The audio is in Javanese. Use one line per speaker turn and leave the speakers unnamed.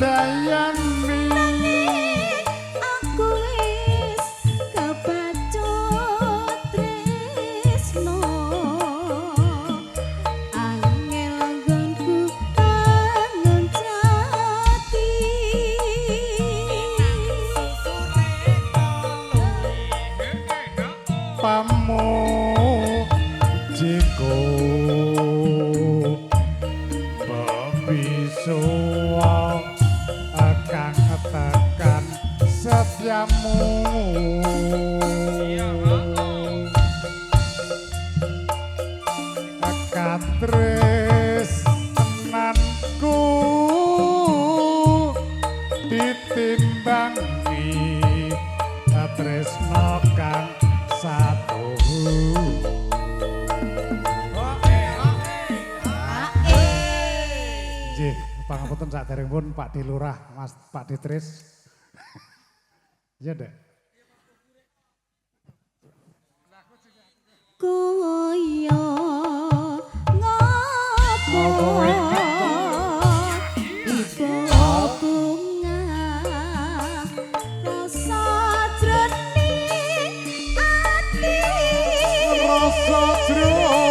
Handayani.
Aku wis kebacut tresno, angel nggonku bangun jati.
Pamujiku bebisuwa kang tekan setyamu, katresnanku ditimbangi tresno kang satuhu. Nggih, pangapunten saderengipun Pak D Lurah, Mas Pak D Tris. Iya, Dek.
Kaya ngopo iku bunga rasa jroning ati,
Rasa jroning